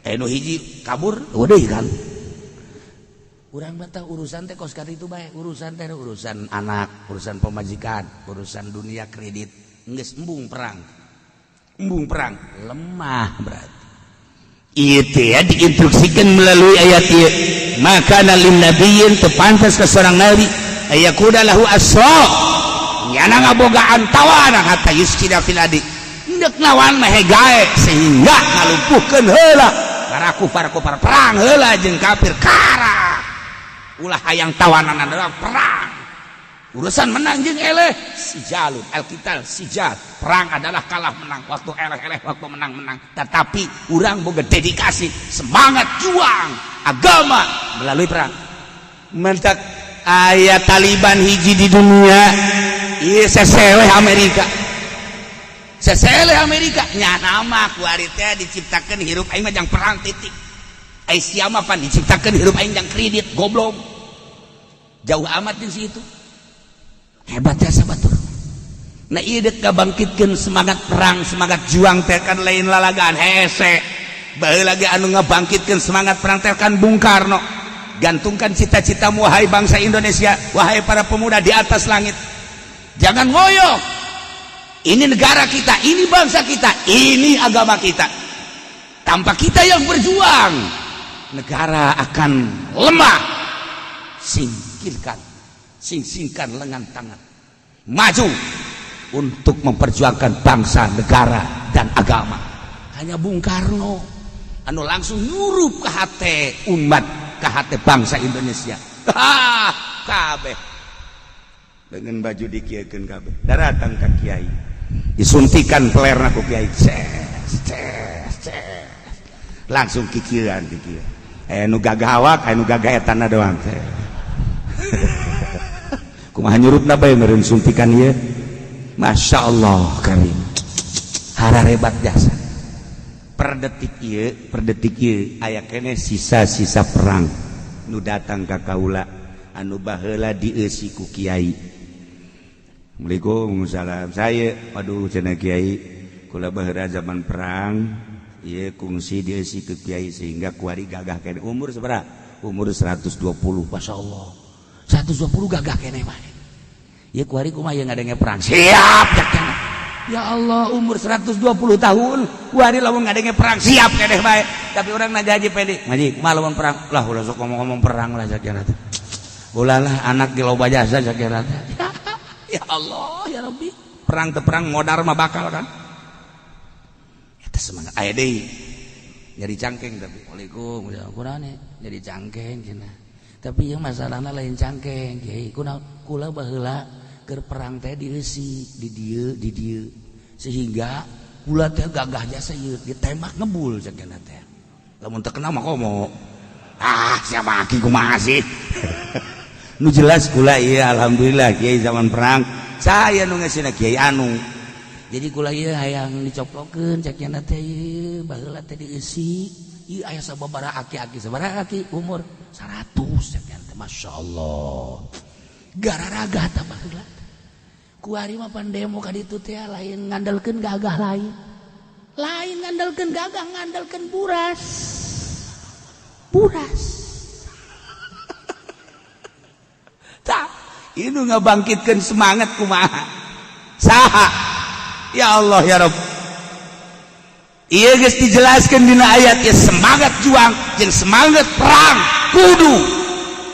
Eh, nu hiji kabur udah kan. Urang mah urusan teh kos itu bae, urusan teh urusan anak, urusan pemajikan, urusan dunia, kredit. Geus embung perang. Embung perang, lemah berarti. Itu ya diinstruksikan melalui ayat ieu. Ma kana lin nabiyyin, teu pantas ke seorang nabi, ayyakuna lahu asra, nyana ngabogaan tawanan, hatta yuskhina fil ardi, ndek lawan mah gae sehingga ngalumpuhkeun heula para kufar-kufar. Perang heula jeung kafir, kara ulah hayang tawanan, adalah perang. Urusan menang jeung eleh sijalun alqital sijal, perang adalah kalah menang, waktu eleh-eleh, waktu menang-menang, tetapi urang boga dedikasi semangat juang agama melalui perang. Mentak aya Taliban hiji di dunia, iya, seseleh Amerika, seseleh Amerika. Nya nama kuari teh diciptakan hirup aing mah jang perang, titik. Ai sia mah pan diciptakan hirup aing jang kredit, goblok. Jauh amat di situ, hebat jasa batur. Nah, iya, dek ngabangkitkeun semangat perang, semangat juang teh kan lain lalagaan hese. Baheula lagi anu ngabangkitkeun semangat perang teh kan Bung Karno. Gantungkan cita-citamu, wahai bangsa Indonesia, wahai para pemuda, di atas langit. Jangan ngoyo. Ini negara kita, ini bangsa kita, ini agama kita. Tanpa kita yang berjuang, negara akan lemah. Singkirkan, sing-singkan lengan tangan, maju untuk memperjuangkan bangsa, negara, dan agama. Hanya Bung Karno anu langsung nyurup ke hati umat, ke hati bangsa Indonesia. Ah, kabeh dengan baju dikieukeun, kabeh daratang ka kiai, disuntikan pelerna ku kiai, ces ces ces, langsung kikieuan kikieuan. Eh, nu gagah awak, aya nu gagah etana doang. Kumaha nyurupna bae meureun suntikan ieu. Masya Allah karim, hararebat jasa. Per detik ieu, per detik ieu aya keneh sisa-sisa perang nu datang ka kaula anu baheula dieusi ku kiai. Assalamualaikum. Salam saya. Aduh, cenah kiai, kula baheula zaman perang ieu kungsi dieusi ku kiai sehingga kuari gagah keneh. Umur sabaraha? Umur 120. Masya Allah, 120 gagah keneh bae. Ieu kuari kumaha ieu ngadenge perang? Siap ya. Ya Allah, umur 120 tahun kuari lamun ngadenge perang siap keneh bae. Tapi orang nanya Haji Pedi, ngaji kumaha lamun perang? Lah, ulah sok ngomong-ngomong perang lah sakira teh. Ulah lah, anak di loba jasa sakira teh. Ya Allah, ya Rabbi, perang teu perang, modar mah bakal kan. Eta semangat. Aya deui nyeri cangkeng, tapi Waalaikum kurane nyeri cangkeng cenah. Tapi yang masalahna lain cangkeng, kiai. Kunaon? Kula baheula keur perang teh dieusi di dieu, di dieu, sehingga kula teh gagah jasa ieu, ditembak ngebul cenah teh. Lamun teu kena mah komo. Ah, siapa aki, kumaha sih? Nu jelas kula ieu alhamdulillah kiai, zaman perang saya nu ngasihna kiai anu. Jadi kula ieu hayang dicoplokeun cek nya teh, ieu baheula teh dieusi ieu aya sababaraha aki-aki. Sabaraha aki? Umur 100 cek nya teh. Masya Allah, gararaga tah baheula. Kuari mah pan demo ka ditu teh lain ngandalkeun gagah, lain lain ngandalkeun gagah, ngandalkeun buras buras. Tak ini ngabangkitkan semangat kumaha, saha? Ya Allah, ya Rabb. Iya, geus dijelaskan dina ayat ya, semangat juang jeung semangat perang kudu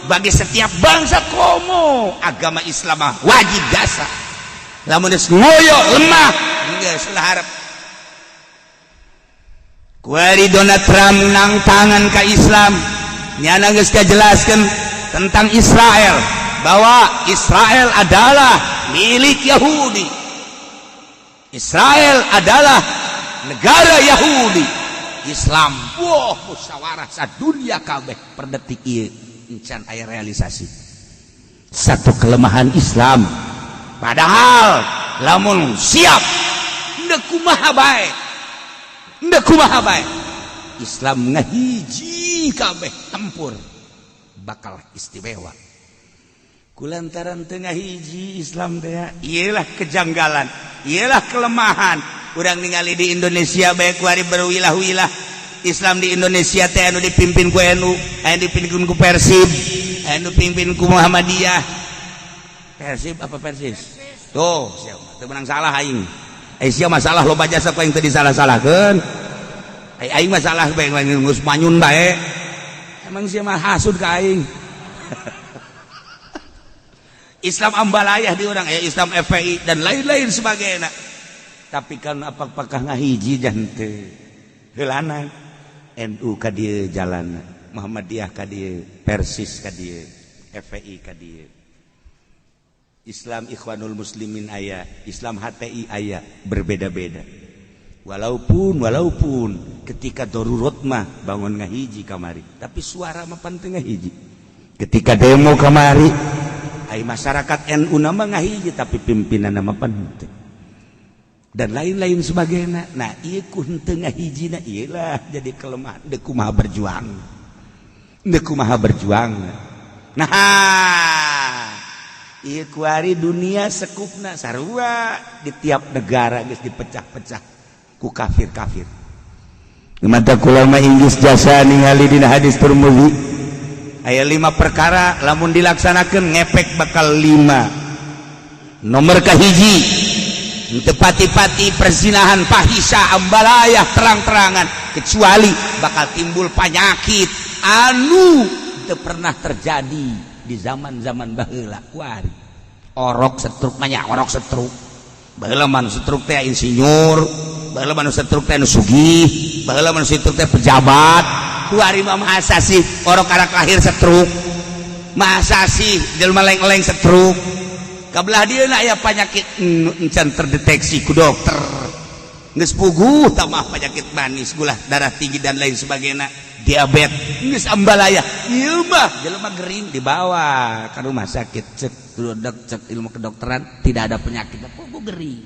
bagi setiap bangsa, komo agama Islam mah wajib jasa. Lamun geus ngoyo, lemah, geus lah harap. Kuari Donald Trump nang tangan ka Islam, nyana geus kajelaskeun tentang Israel, bahwa Israel adalah milik Yahudi, Israel adalah negara Yahudi. Islam, wah, musyawarah sadunia kabeh, per detik ieu encan aya realisasi. Satu kelemahan Islam, padahal lamun siap, ndek kumaha bae, ndek kumaha bae, Islam ngahiji kabeh tempur bakal istimewa. Kulantaran tengah hiji Islam teh, iyalah kejanggalan, iyalah kelemahan. Urang ningali di Indonesia bae kuari berwilah-wilah. Islam di Indonesia teh anu dipimpin ku NU, anu dipimpin ku Persib, anu dipimpin ku Muhammadiyah. Persib apa Persis? Tuh, siapa? Teu menang salah aing. Eh, sia masalah loba jasa ku aing teu disalah-salahkeun. Aing masalah bae geus manyun bae. Emang sia mah hasud ka aing. Islam ambalayah di orang ya, Islam FPI dan lain-lain sebagainya. Tapi kan apakah ngahiji jante heulana NU ka dieu jalan, Muhammadiyah ka dieu, Persis ka dieu, FPI ka dieu, Islam Ikhwanul Muslimin aya, Islam HTI aya, berbeda-beda. Walaupun walaupun ketika darurat mah bangun ngahiji kamari, tapi suara mah penting ngahiji. Ketika demo kamari ai masyarakat NU nama ngahiji, tapi pimpinan nama penting dan lain-lain sebagainya. Nah, ieu ku henteu ngahijina, ieu lah jadi kelemahan. Deuk kumaha berjuang, deuk kumaha berjuang? Nah, ieu kuari dunia sekupna sarua di tiap negara geus dipecah-pecah ku kafir-kafir. Mata kula mah Inggris jasa ningali dina hadis Tirmizi aya lima perkara, lamun dilaksanakan ngepek bakal lima. Nomor kahiji, tepati-pati perzinahan, fahisah, ambalayah terang-terangan, kecuali bakal timbul penyakit anu teu pernah terjadi di zaman-zaman baheula. Kuari orok setruk mah, orok setruk. Baheula mah setruk teh insinyur, baheula mah setruk teh anu sugih, baheula mah setruk teh pejabat. Kuari mah masa sih orok karak lahir setruk? Masa sih jelema leng-leng setruk? Kabelah dia aya penyakit encan terdeteksi ku dokter, geus puguh tamah penyakit manis, gula darah tinggi, dan lain sebagainya, diabetes geus ambalaya. Ieu mah jelema gering dibawa ke rumah sakit, cek dok, cek ilmu kedokteran tidak ada penyakit, puguh gering.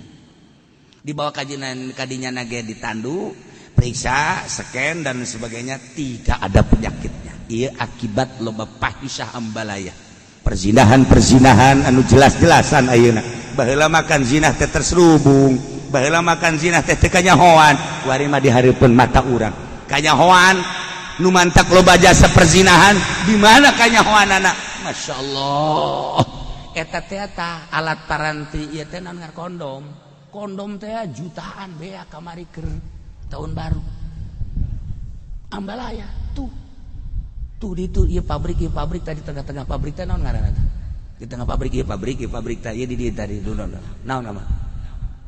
Dibawa kajian kadinya nage, ditandu, periksa, scan, dan sebagainya, tidak ada penyakitnya. Iya, akibat loba fahisah, ambalaya, perzinahan perzinahan anu jelas-jelasan ayeuna. Baheula makan zinah teh terselubung, baheula makan zinah teh teu kanyahoan. Kuari mah dihareupeun mata urang kanyahoan. Nu mantak loba jasa perzinahan di mana kanyahoanana? Masya Allah, eta teh alat paranti ieu teh naon, kondom. Kondom teh jutaan bea kamari keur tahun baru, ambalaya. Tuh tuh di itu ieu pabrik, ieu pabrik tadi, tengah-tengah pabrik teh naon ngaranna? Di tengah pabrik ieu, pabrik ieu, pabrik teh ieu di dieu tadi tuh naon nama,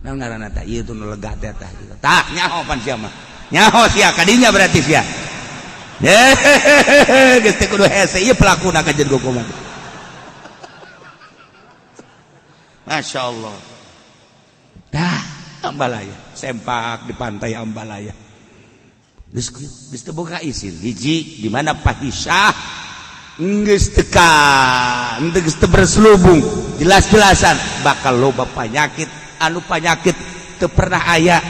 naon ngaranna teh ieu tuh nu lega teh? Tah, tah nyaho pan sia mah, nyaho sia kadinya berarti sia. Hehehe, geus teu kudu hese ieu pelakuna kajeun kumaha. Masya Allah. Dah ambalaya sempak di pantai ambalaya. Geus geus teu boga isin. Hiji, di mana fahisah geus teka, geus teu berselubung, jelas-jelasan, bakal loba penyakit anu penyakit teu pernah aya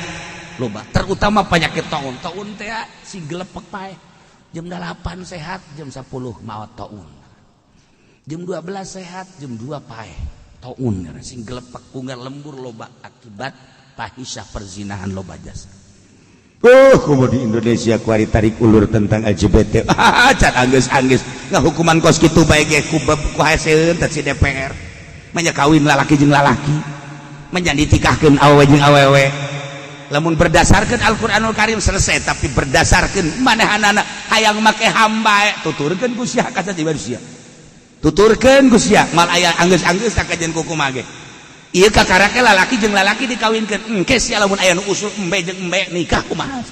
loba, terutama penyakit taun. Taun teh si gelepek pae. Jam 8 sehat, jam 10 maot taun. Jam 12 sehat, jam 2 pae taun. Sing gelepek unggal lembur loba akibat fahisah, perzinahan loba jasa. Oh, komo di Indonesia kuari tarik ulur tentang LGBT. Ah, can anggeus-anggeus ngahukuman kos kitu bae ge ku ku haseun teh si DPR. Manya kawin lalaki jeung lalaki. Manya ditikahkeun awewe jeung awewe. Lamun berdasarkan Al-Qur'anul Karim selesai, tapi berdasarkan manehanana hayang make HAM bae, tuturkeun ku sia hak asasi manusia. Tuturkeun ku sia mal aya anggeus-anggeus tak kajian kukumaha ge. Ieu kakarake lalaki jeung lalaki dikawinkeun. Engke sia lamun aya nu usul embe jeung embe nikah kumaha?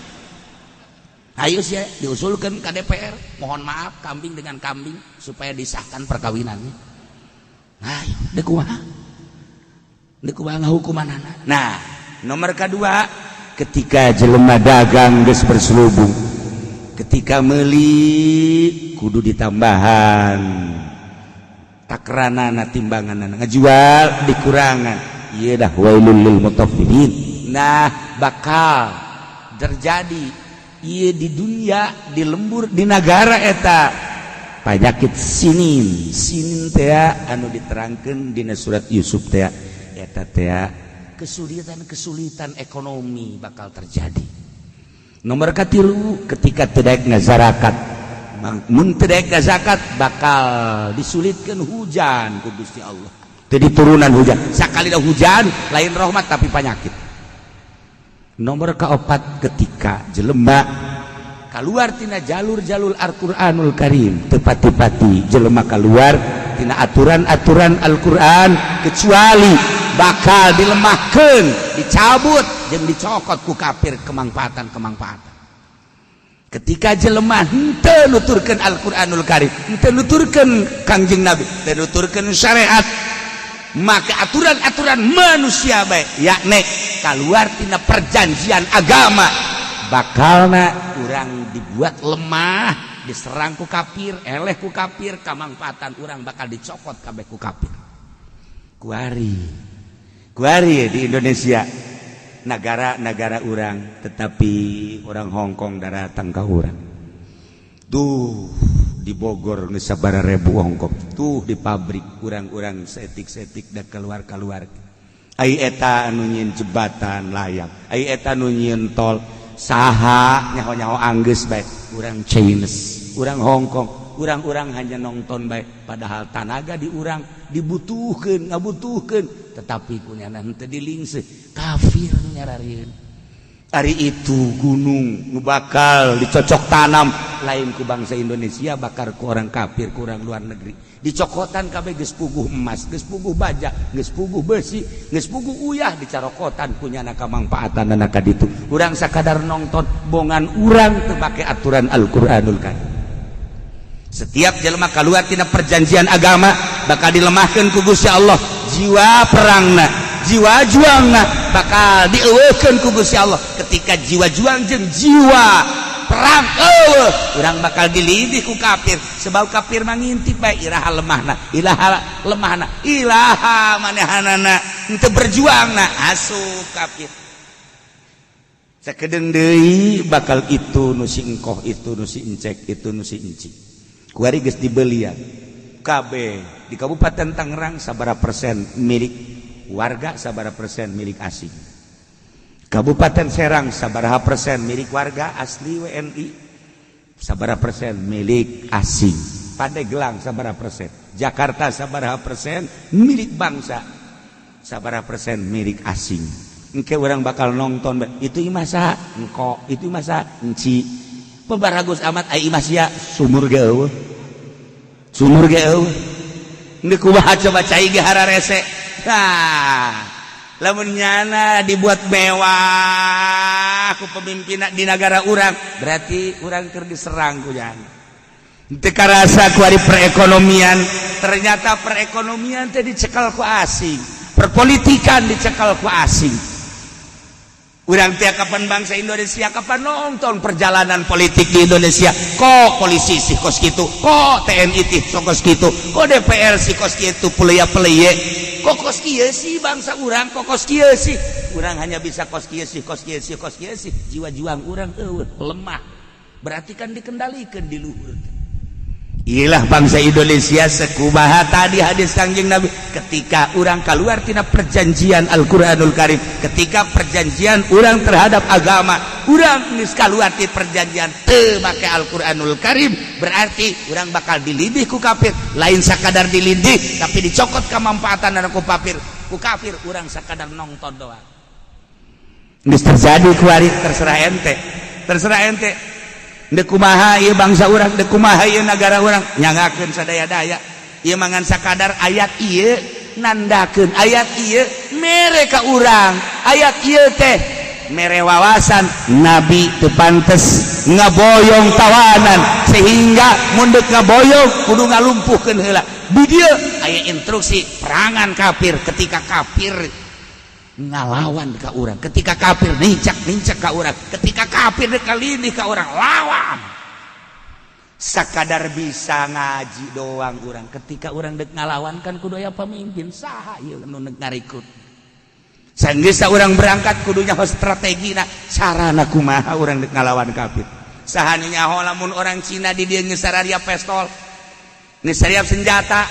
Ayo sia diusulkeun ka DPR, mohon maaf, kambing dengan kambing supaya disahkan perkawinannya. Ayo, deuk kumaha? Deuk kumaha ngahukumanana? Nah, nomor kedua, ketika jelema dagang geus berselubung, ketika meuli kudu ditambahan takranana, timbangan, ngajual dikurangan. Iya dah, wailul lil mutaffifin. Nah, bakal terjadi iya di dunia, di lembur, di negara eta penyakit sinin. Sinin teh anu diterangkan dina surat Yusuf teh, eta teh. Kesulitan-kesulitan ekonomi bakal terjadi. Nomor katilu, ketika teu daek ngazarakat, mun teu daek ngazakat bakal disulitkan hujan ku Gusti Allah, jadi turunan hujan. Sakali dah hujan lain rahmat, tapi penyakit. Nomor keempat, ketika jelema keluar tina jalur-jalur Al-Qur'anul Karim, tepati-pati jelema keluar tina aturan-aturan Al-Qur'an, kecuali bakal dilemahkan, dicabut jeung dicokot ku kafir kemangfaatan-kemangfaatan. Ketika jelema henteu nuturkeun Al-Qur'anul Karim, henteu nuturkeun Kangjeng Nabi, henteu nuturkeun syariat, maka aturan-aturan manusia baik, yakni keluar tina perjanjian agama, bakalna urang dibuat lemah, diserang ku kafir, eleh ku kafir, kamangfaatan urang bakal dicokot kabeh ku kafir. Kuari kuari di Indonesia, negara-negara urang, tetapi orang Hongkong datang ke urang tuh. Di Bogor geus sabaraha ribu Hongkong tuh di pabrik urang-urang, setik-setik da keluar-keluar. Ai eta anu nyieun jembatan layang, ai eta anu nyieun tol saha? Nyaho-nyaho anggeus bae, urang Chinese, urang Hongkong. Urang-urang hanya nonton bae, padahal tanaga di urang dibutuhkeun, ngabutuhkeun, tetapi kunyana henteu dilingse, kafir nyararieun. Ari itu gunung nu bakal dicocok tanam lain ku bangsa Indonesia, bakal ku orang kafir, ku orang luar negeri dicokotan kabeh. Geus puguh emas, geus puguh baja, geus puguh besi, geus puguh uyah, dicarokotan punya kamangfaatan ka ditu. Urang sakadar nonton, bongan urang teu make aturan Al-Qur'anul Karim. Setiap jelema keluar tina perjanjian agama bakal dilemahkan ku Gusti Allah. Jiwa perangna, jiwa juangna bakal dieuweuhkeun ku Gusti Allah. Ketika jiwa juang jeung jiwa perang euweuh, urang bakal dilidih ku kafir, sebab kafir mah ngintip bae iraha lemahna, iraha lemahna, iraha manehanana henteu berjuangna, asup kafir. Sakedeung deui bakal itu nu si engkoh, itu nu si encek, itu nu si encik. Kuari geus dibelian kabeh. Di Kabupaten Tangerang sabaraha persen milik warga, sabaraha persen milik asing? Kabupaten Serang sabaraha persen milik warga asli WNI, sabaraha persen milik asing? Pandeglang sabaraha persen? Jakarta sabaraha persen milik bangsa, sabaraha persen milik asing? Engke urang bakal nonton, itu imah saha engko, itu imah saha enci, pebaragus amat. Ai imah sia, sumur ge euweuh, sumur ge euweuh. Geus kumaha coba cai ge hararese. Nah, lamun nyana dibuat mewah ku pemimpin di negara urang, berarti urang keur diserang ku nyana. Teu karasa ku ari perekonomian. Ternyata perekonomian teh dicekal ku asing, perpolitikan dicekal ku asing. Urang tiap kapan, bangsa Indonesia kapan nonton perjalanan politik di Indonesia? Kok polisi sih kos gitu, kok TNI tih kos gitu, kok DPR sih kos gitu, pelaya pelaya, kok kos kieu sih bangsa urang, kok kos kieu sih urang? Hanya bisa kos kieu sih, kos kieu sih, kos kieu sih. Jiwa juang urang euweuh, lemah, berarti kan dikendalikan di luhur. Ilah bangsa Indonesia, sekumaha tadi hadis Kangjeng Nabi, ketika urang keluar tina perjanjian Al-Qur'anul Karim, ketika perjanjian urang terhadap agama, urang geus keluar ti perjanjian, teu make Al-Qur'anul Karim, berarti urang bakal dilidih ku kafir. Lain sakadar dilidih, tapi dicokot kemanfaatan ku kafir, ku kafir. Urang sakadar nonton doang. Geus terjadi kuari, terserah ente, terserah ente. Dek kumaha ieu bangsa urang, dek kumaha ieu nagara urang, nyangakeun sadaya-daya. Ieu mangan sakadar ayat ieu nandakeun, ayat ieu mere ka urang, ayat ieu teh mere wawasan Nabi teu pantes ngaboyong tawanan, sehingga mun deuk ngaboyong kudu ngalumpuhkeun heula. Di dieu aya instruksi perangan kafir. Ketika kafir ngalawan ka urang, ketika kafir nincak nincak ka urang, ketika kafir dek kalindih ka urang, lawan. Sakadar bisa ngaji doang urang. Ketika urang dek ngalawan kan kudu aya pemimpin. Saha ieu nu nek ngarekrut? Sanggeus urang berangkat kudu nyaho strategina, carana kumaha urang dek ngalawan kafir. Saha nu nyaho lamun orang Cina di dieu geus sararia pistol, geus sariap senjata?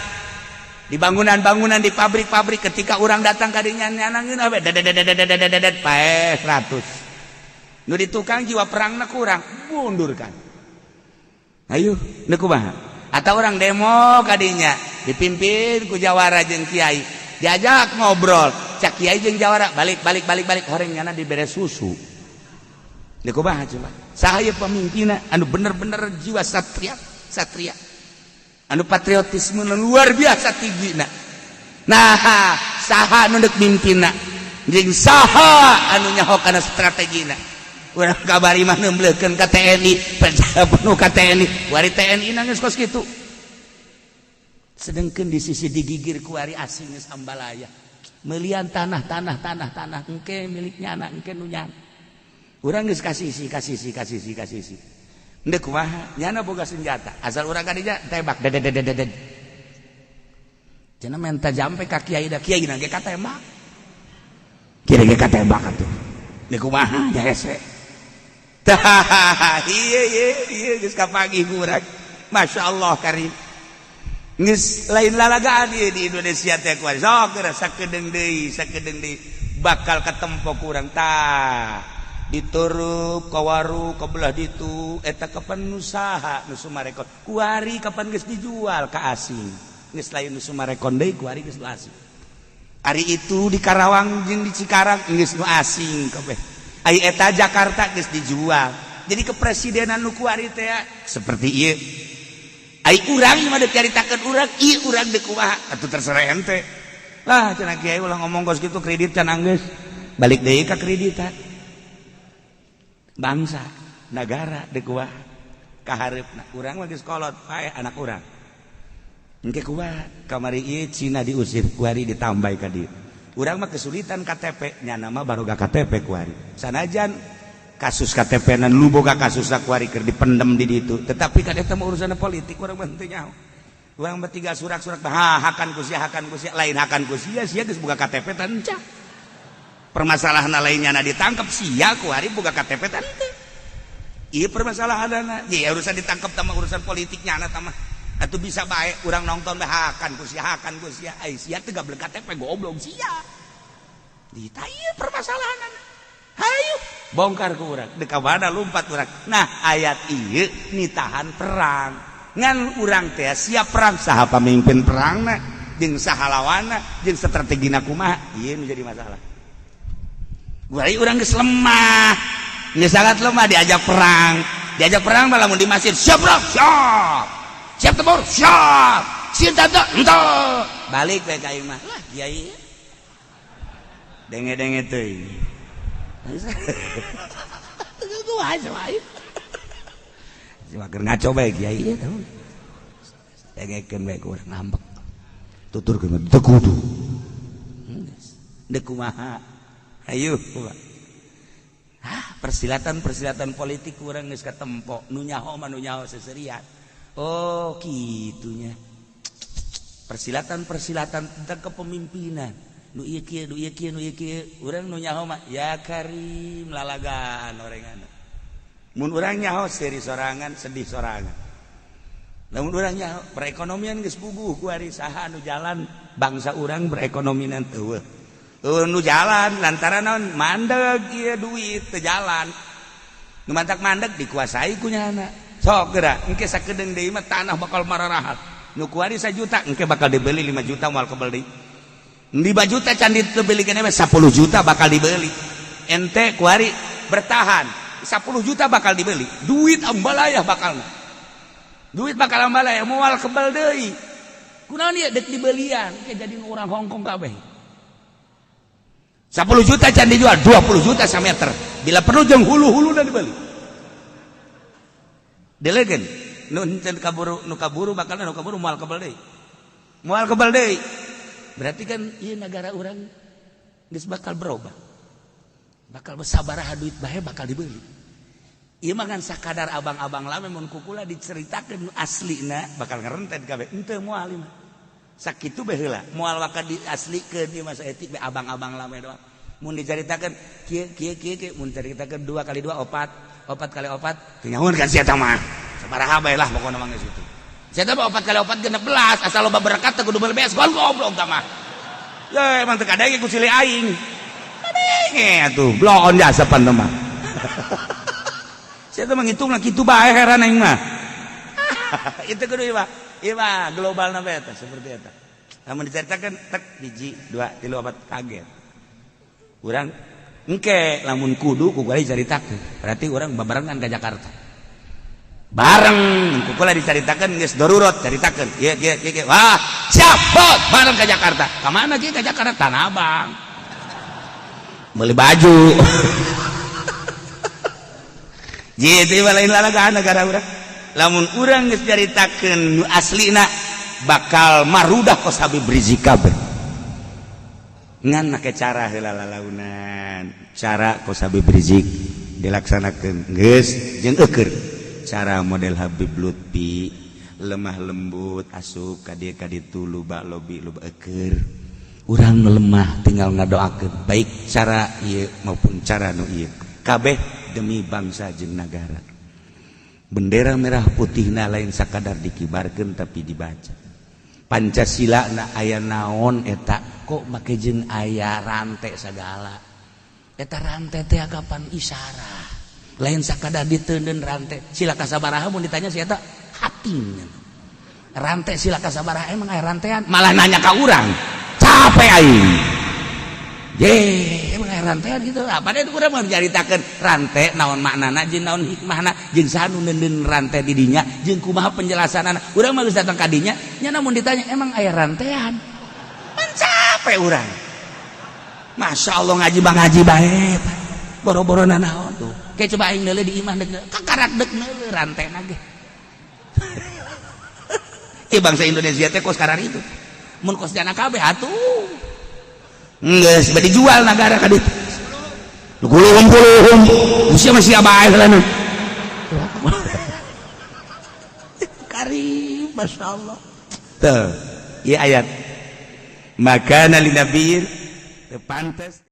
Di bangunan-bangunan, di pabrik-pabrik, ketika orang datang kadinya nyanangin apa, dedet paeh 100. Nu di tukang jiwa perangna kurang, mundurkan. Ayo, nu kumaha? Atau orang demo kadinya dipimpin ku jawara jeung kiai, diajak ngobrol, cak kiai jeung jawara, "Balik, balik, balik, balik." Horeng nyana dibere susu. Nu kumaha coba? Saha pemimpinna anu bener-bener jiwa satria, satria anu patriotisme luar biasa tinggi? Nah, nah, saha nu deuk mimpinna jeung saha anu nyaho kana strategina? Urang kabari mah nembleukeun ka TNI, penuh ka TNI. Wari TNI nangis kos kitu, sedangkan di sisi digigir kuari asing geus ambalaya melian tanah, tanah, tanah, tanah engke miliknya anak engke nu nyana. Urang geus kasih si, kasih si, kasih si, kasih si. Ndek kumaha? Nyana boga senjata, asal urang kadinya tembak, dedet. Cenah menta jampe ka kiai, da kiai ge katembak, kiai ge katembak atuh. Ndek kumaha? Ya hese. Tah, iya iya iya, geus kapanggih urang. Masya Allah karim. Geus lain lalagaan ieu di Indonesia teh kuari. Sok geura sakedeung deui, sakedeung deui bakal ketempo kurang. Tah, diturup kawaru kebelah ditu eta kapan usaha nu Summarecon kuari, kapan geus dijual ka asing, geus lain nu Summarecon deui kuari, geus nu asing. Ari itu di Karawang jeung di Cikarang geus nu asing kabeh. Ari eta Jakarta geus dijual. Jadi kepresidenan nu kuari teh seperti ieu. Ai urang mah deuk caritakeun urang, ieu urang deuk kumaha atuh, terserah ente lah. Cenah kiai, ulah ngomong kos kitu, kredit can anggeus balik deui ka kreditan. Bangsa negara deuk kumaha kahareupna? Urang mah geus kolot, paeh anak urang engke kumaha? Kamari ieu Cina diusir, kuari ditambah ka dieu. Urang mah kesulitan KTP, nyana mah baru KTP kuari. Sanajan kasus KTP nan lu boga kasus kuari keur dipendem di ditu, tetapi kan eta mah urusan politik, urang mah henteu nyaho. Urang mah tiga surak-surak, ha, hakan ku sia, hakan ku sia, lain hakan ku sia, sia geus boga KTP tanca. Permasalahan lainnya na ditangkap sia kuari boga KTP tante. Iya, permasalahan ya urusan ditangkap sama urusan politiknya anak sama atau bisa baik urang nonton hakan ku sia, hakan ku sia. Ai sia teu gablek KTP, goblok sia. Ditanya permasalahan, hayu bongkar ku urang, deka mana lompat urang. Nah, ayat ieu nitahan perang, ngan urang teh siap perang, saha pamimpin perangna jeung saha lawanna jeung strategina kumaha, ieu nu jadi masalah. Wah, urang geus lemah, geus sangat lemah diajak perang. Diajak perang malah mun di masjid, siap perang, siap. Siap tempur, siap. Siap tante, ente. Balik we ka imah. Lah, kiai. Denge-denge teuing. Itu aja wae. Cuma keur ngaco bae kiai ieu tah. Dengekeun bae ku urang ngambek. Tuturkeun teu kudu. Deuk kumaha? Ayo. Ah, persilatan-persilatan politik kurang geus katempo. Nu nyaho mah nu nyaho seserian. Oh, kitunya. Persilatan-persilatan tentang kepemimpinan. Nu ieu kieu, nu ieu kieu, nu ieu kieu. Urang nu nyaho mah ya karim lalagaan orengan. Mun urang nyaho seuri sorangan, sedih sorangan. Lamun urang nyaho perekonomian geus puguh kuari, saha nu jalan bangsa urang berekonomian? Teu nu jalan lantaran naon? Mandeg ieu duit teu jalan. Nu mantak mandeg dikuasai ku nyana. Sok geura engke sakedeung deui mah tanah bakal mararahal. Nu kuari 1 juta engke bakal dibeli 5 juta, moal kebeli. 5 juta can dibeli keneh, 10 juta bakal dibeli. Ente kuari bertahan, 10 juta bakal dibeli. Duit ambalayah bakal, duit bakal ambalayah, moal kebel deui. Kunaon ieu dek dibelian? Engke jadi orang Hongkong kabeh. 10 juta can dijual 20 juta meter, bila perlu jeung hulu-hulu dibeli. Delegen nu henteu kaburu, nu kaburu bakal, nu kaburu moal kebel deui, moal kebel deui. Berarti kan ieu negara urang geus bakal berubah, bakal sabaraha duit bae bakal dibeli. Ieu mah kan sakadar abang-abang lame, mun kukula diceritakeun aslina bakal ngerentet kabeh. Henteu moal ieu mah. Sakitu bae heula, moal bakal diaslikeun ieu mah, saeutik bae, abang-abang lame doang. Mun dicaritakeun kieu kieu kieu kieu, mun dicaritakeun 2 kali 2 4, 4 kali 4 teu nyahoan kan sia mah. Sabaraha bae lah pokona mah geus kitu. Saya mah 4 kali 4 16, asal loba berkat teu kudu meuli baskom, goblok tah mah. Ya emang teu kadenge ku silih aing. Kadenge atuh, bloon jasa pan mah. Saya tuh menghitung lah kitu bae, heran aing mah. Itu kudu ieu mah. Ieu mah global na eta seperti eta. Lamun diceritakan tek hiji, dua, tilu, opat, kaget. Urang engke lamun kudu ku kula dicaritakeun. Berarti urang babarengan ke Jakarta. Bareng ku kula dicaritakeun, geus darurat caritakeun. Ieu ieu ieu. Wah, siap, bot, bareng ke Jakarta. Ka mana kieu ke Jakarta? Tanah Abang. Beli baju. Gitu lain lalagaan negara urang. Lamun urang geus caritakeun nu aslina bakal marudah kos Habib Rizik kabeh. Ngan make cara heula lalaunan. Cara kos Habib Rizik dilaksanakeun geus jeung eukeun. Cara model Habib Lutfi lemah lembut, asup ka dieu ka ditu, luba lobi luba eukeun. Urang nu lemah tinggal ngadoakeun, baik cara ieu maupun cara nu ieu. Kabeh demi bangsa jeung negara. Bendera merah putihna lain sakadar dikibarkeun, tapi dibaca. Pancasila na aya naon eta, kok make jeung aya rantai segala. Eta rantai teh kapan isyarat. Lain sakadar diteundeun rantai. Sila kasabaraha mun ditanya si eta hating. Rantai sila kasabaraha, emang aya rantean? Malah nanya ka urang. Capek aing. Ye, emang aya rantean gitu. Apa itu urang mau dicaritakeun rantai naon maknana jeung naon hikmahna jeung saha nu neundeun rantai di dinya jeung kumaha penjelasanana. Urang mah geus datang ka dinya, nya namun ditanya emang aya rantean. Pan capek urang. Masya Allah, ngaji bang ngaji bae. Boro-boro nanaon tuh. Kayak coba aing neuleuh di imah dek kakarak dek neuleuh rantai ge. Eh, bangsa Indonesia teh kos karar itu. Mun kos jana kabeh atuh. Geus bade dijual negara ka ditu. Kuluhum kuluhum. Usia masih bae heula. Karim, Masya Allah. Tuh, ieu ayat. Maka li nabiyyin pantas.